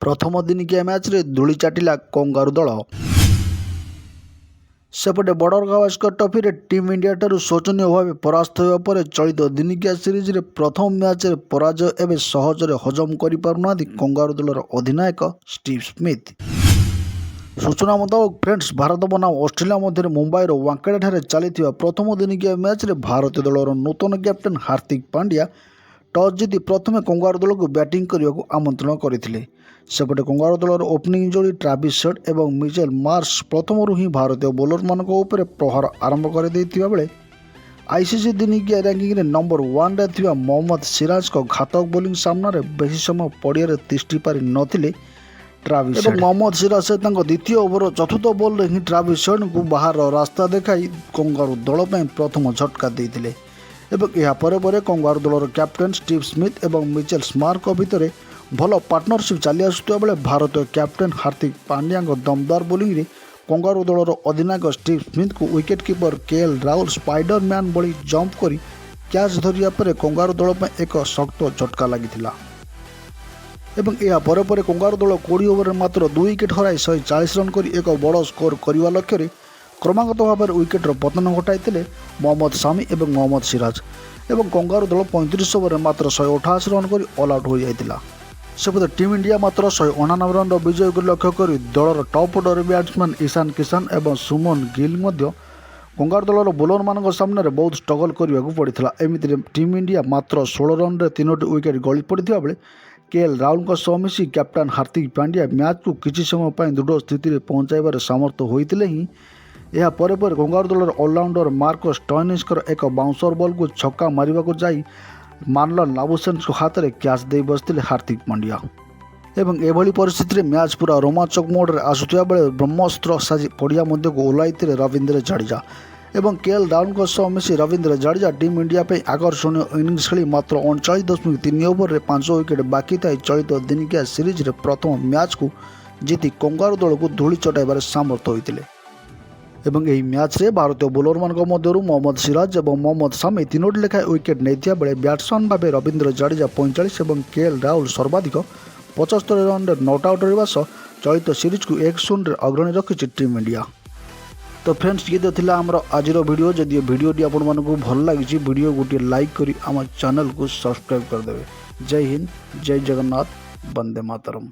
ପ୍ରଥମ ଦିନିକିଆ ମ୍ୟାଚ୍ରେ ଧୂଳି ଚାଟିଲା କଙ୍ଗାରୁ ଦଳ। ସେପଟେ ବର୍ଡର ଗାଭାସ୍କର ଟ୍ରଫିରେ ଟିମ୍ ଇଣ୍ଡିଆଠାରୁ ଶୋଚନୀୟ ଭାବେ ପରାସ୍ତ ହେବା ପରେ ଚଳିତ ଦିନିକିଆ ସିରିଜରେ ପ୍ରଥମ ମ୍ୟାଚ୍ରେ ପରାଜୟ ଏବେ ସହଜରେ ହଜମ କରିପାରୁନାହାନ୍ତି କଙ୍ଗାରୁ ଦଳର ଅଧିନାୟକ ଷ୍ଟିଭ୍ ସ୍ମିଥ୍। ସୂଚନା ମୁତାବକ ଫ୍ରେଣ୍ଡସ୍, ଭାରତ ବନାମ ଅଷ୍ଟ୍ରେଲିଆ ମଧ୍ୟରେ ମୁମ୍ବାଇର ୱାଙ୍କଡ଼େଠାରେ ଚାଲିଥିବା ପ୍ରଥମ ଦିନିକିଆ ମ୍ୟାଚ୍ରେ ଭାରତୀୟ ଦଳର ନୂତନ କ୍ୟାପ୍ଟେନ୍ ହାର୍ଦ୍ଦିକ ପାଣ୍ଡ୍ୟା ଟସ୍ ଜିତି ପ୍ରଥମେ କଙ୍ଗାରୁ ଦଳକୁ ବ୍ୟାଟିଂ କରିବାକୁ ଆମନ୍ତ୍ରଣ କରିଥିଲେ। ସେପଟେ କଙ୍ଗାରୁ ଦଳର ଓପନିଂ ଯୋଡ଼ି ଟ୍ରାଭିସ୍ ହେଡ୍ ଏବଂ ମିଚେଲ ମାର୍ଶ ପ୍ରଥମରୁ ହିଁ ଭାରତୀୟ ବୋଲରମାନଙ୍କ ଉପରେ ପ୍ରହାର ଆରମ୍ଭ କରିଦେଇଥିବା ବେଳେ ଆଇସିସି ଦିନିକିଆ ରାଙ୍କିଙ୍ଗରେ ନମ୍ବର ୱାନ୍ରେ ଥିବା ମହମ୍ମଦ ସିରାଜଙ୍କ ଘାତକ ବୋଲିଂ ସାମ୍ନାରେ ବେଶୀ ସମୟ ପଡ଼ିଆରେ ତିଷ୍ଠି ପାରି ନଥିଲେ ଟ୍ରାଭିସ୍ ଏବଂ ମହମ୍ମଦ ସିରାଜ। ସେ ତାଙ୍କ ଦ୍ୱିତୀୟ ଓଭର ଚତୁର୍ଥ ବଲ୍ରେ ହିଁ ଟ୍ରାଭିସ୍ ହେଡ୍ଙ୍କୁ ବାହାର ରାସ୍ତା ଦେଖାଇ କଙ୍ଗାରୁ ଦଳ ପାଇଁ ପ୍ରଥମ ଝଟକା ଦେଇଥିଲେ ଏବଂ ଏହା ପରେ ପରେ କଙ୍ଗାରୁ ଦଳର କ୍ୟାପ୍ଟେନ୍ ଷ୍ଟିଭ୍ ସ୍ମିଥ୍ ଏବଂ ମିଚେଲ ଷ୍ଟାର୍କଙ୍କ ଭିତରେ ଭଲ ପାର୍ଟନରସିପ୍ ଚାଲି ଆସୁଥିବା ବେଳେ ଭାରତୀୟ କ୍ୟାପ୍ଟେନ୍ ହାର୍ଦ୍ଦିକ ପାଣ୍ଡ୍ୟାଙ୍କ ଦମଦାର ବୋଲିଂରେ କଙ୍ଗାରୁ ଦଳର ଅଧିନାୟକ ଷ୍ଟିଭ୍ ସ୍ମିଥ୍ଙ୍କୁ wicket keeper K L Rahul Spider Man ଭଳି ଜମ୍ପ କରି କ୍ୟାଚ୍ ଧରିବା ପରେ କଙ୍ଗାରୁ ଦଳ ପାଇଁ ଏକ ଶକ୍ତ ଝଟକା ଲାଗିଥିଲା। ଏବଂ ଏହା ପରେ ପରେ କଙ୍ଗାରୁ ଦଳ 20 ଓଭରରେ ମାତ୍ର 2 ୱିକେଟ୍ ହରାଇ 140 ରନ୍ କରି ଏକ ବଡ଼ ସ୍କୋର କରିବା ଲକ୍ଷ୍ୟରେ କ୍ରମାଗତ ଭାବରେ ୱିକେଟ୍ର ପତନ ଘଟାଇଥିଲେ ମହମ୍ମଦ ସାମି ଏବଂ ମହମ୍ମଦ ସିରାଜ ଏବଂ କଙ୍ଗାରୁ ଦଳ 35 ଓଭରରେ ମାତ୍ର 188 ରନ୍ କରି ଅଲ୍ ଆଉଟ୍ ହୋଇଯାଇଥିଲା। ସେପଟେ ଟିମ୍ ଇଣ୍ଡିଆ ମାତ୍ର 189 ରନ୍ର ବିଜୟକୁ ଲକ୍ଷ୍ୟ କରି ଦଳର ଟପ୍ ଅର୍ଡର ବ୍ୟାଟ୍ସମ୍ୟାନ୍ ଇଶାନ କିଷାନ ଏବଂ ଶୁଭମନ ଗିଲ୍ ମଧ୍ୟ କଙ୍ଗାରୁ ଦଳର ବୋଲରମାନଙ୍କ ସାମ୍ନାରେ ବହୁତ ଷ୍ଟ୍ରଗଲ୍ କରିବାକୁ ପଡ଼ିଥିଲା। ଏମିତିରେ ଟିମ୍ ଇଣ୍ଡିଆ ମାତ୍ର 16 ରନ୍ରେ ତିନୋଟି ୱିକେଟ୍ ଗଳି ପଡ଼ିଥିବା ବେଳେ କେ ଏଲ୍ ରାହୁଲଙ୍କ ସହ ମିଶି କ୍ୟାପ୍ଟେନ୍ ହାର୍ଦ୍ଦିକ ପାଣ୍ଡ୍ୟା ମ୍ୟାଚ୍କୁ କିଛି ସମୟ ପାଇଁ ଦୃଢ଼ ସ୍ଥିତିରେ ପହଞ୍ଚାଇବାରେ ସମର୍ଥ ହୋଇଥିଲେ ହିଁ ଏହା ପରେ ପରେ କଙ୍ଗାରୁ ଦଳର ଅଲରାଉଣ୍ଡର ମାର୍କସ୍ ଷ୍ଟଏନିସ୍ଙ୍କର ଏକ ବାଉନ୍ସର ବଲ୍କୁ ଛକା ମାରିବାକୁ ଯାଇ ମାର୍ନନ୍ ଲାବୁସେନ୍ଙ୍କ ହାତରେ କ୍ୟାଚ୍ ଦେଇ ବସିଥିଲେ ହାର୍ଦ୍ଦିକ ପାଣ୍ଡ୍ୟା। ଏବଂ ଏଭଳି ପରିସ୍ଥିତିରେ ମ୍ୟାଚ୍ ପୁରା ରୋମାଞ୍ଚକ ମୋଡ଼ରେ ଆସୁଥିବା ବେଳେ ବ୍ରହ୍ମାସ୍ତ୍ର ସାଜି ପଡ଼ିଆ ମଧ୍ୟକୁ ଓହ୍ଲାଇଥିଲେ ରବୀନ୍ଦ୍ର ଜାଡେଜା ଏବଂ କେ ଏଲ୍ ରାହୁଲଙ୍କ ସହ ମିଶି ରବୀନ୍ଦ୍ର ଜାଡେଜା ଟିମ୍ ଇଣ୍ଡିଆ ପାଇଁ ଆକର୍ଷଣୀୟ ଇନିଂସ ଖେଳି ମାତ୍ର 39.3 ଓଭରରେ 5 ୱିକେଟ୍ ବାକି ଥାଇ ଚଳିତ ଦିନିକିଆ ସିରିଜରେ ପ୍ରଥମ ମ୍ୟାଚ୍କୁ ଜିତି କଙ୍ଗାରୁ ଦଳକୁ ଧୂଳି ଚଟାଇବାରେ ସମର୍ଥ ହୋଇଥିଲେ। ଏବଂ ଏହି ମ୍ୟାଚ୍ରେ ଭାରତୀୟ ବୋଲରମାନଙ୍କ ମଧ୍ୟରୁ ମହମ୍ମଦ ସିରାଜ ଏବଂ ମହମ୍ମଦ ସାମି ତିନୋଟି ଲେଖାଏଁ ୱିକେଟ୍ ନେଇଥିବା ବେଳେ ବ୍ୟାଟ୍ସମ୍ୟାନ୍ ଭାବେ ରବୀନ୍ଦ୍ର ଜାଡେଜା 45 ଏବଂ କେ ଏଲ୍ ରାହୁଲ ସର୍ବାଧିକ 75 ରନ୍ରେ not out ରହିବା ସହ ଚଳିତ ସିରିଜକୁ 1-0ରେ ଅଗ୍ରଣୀ ରଖିଛି ଟିମ୍ ଇଣ୍ଡିଆ। ତ ଫ୍ରେଣ୍ଡସ୍, ଇଏ ତ ଥିଲା ଆମର ଆଜିର ଭିଡ଼ିଓ। ଯଦି ଏ ଭିଡ଼ିଓଟି ଆପଣମାନଙ୍କୁ ଭଲ ଲାଗିଛି, ଭିଡ଼ିଓ ଗୋଟିଏ ଲାଇକ୍ କରି ଆମ ଚ୍ୟାନେଲକୁ ସବସ୍କ୍ରାଇବ୍ କରିଦେବେ। ଜୟ ହିନ୍ଦ, ଜୟ ଜଗନ୍ନାଥ, ବନ୍ଦେ ମାତରମ୍।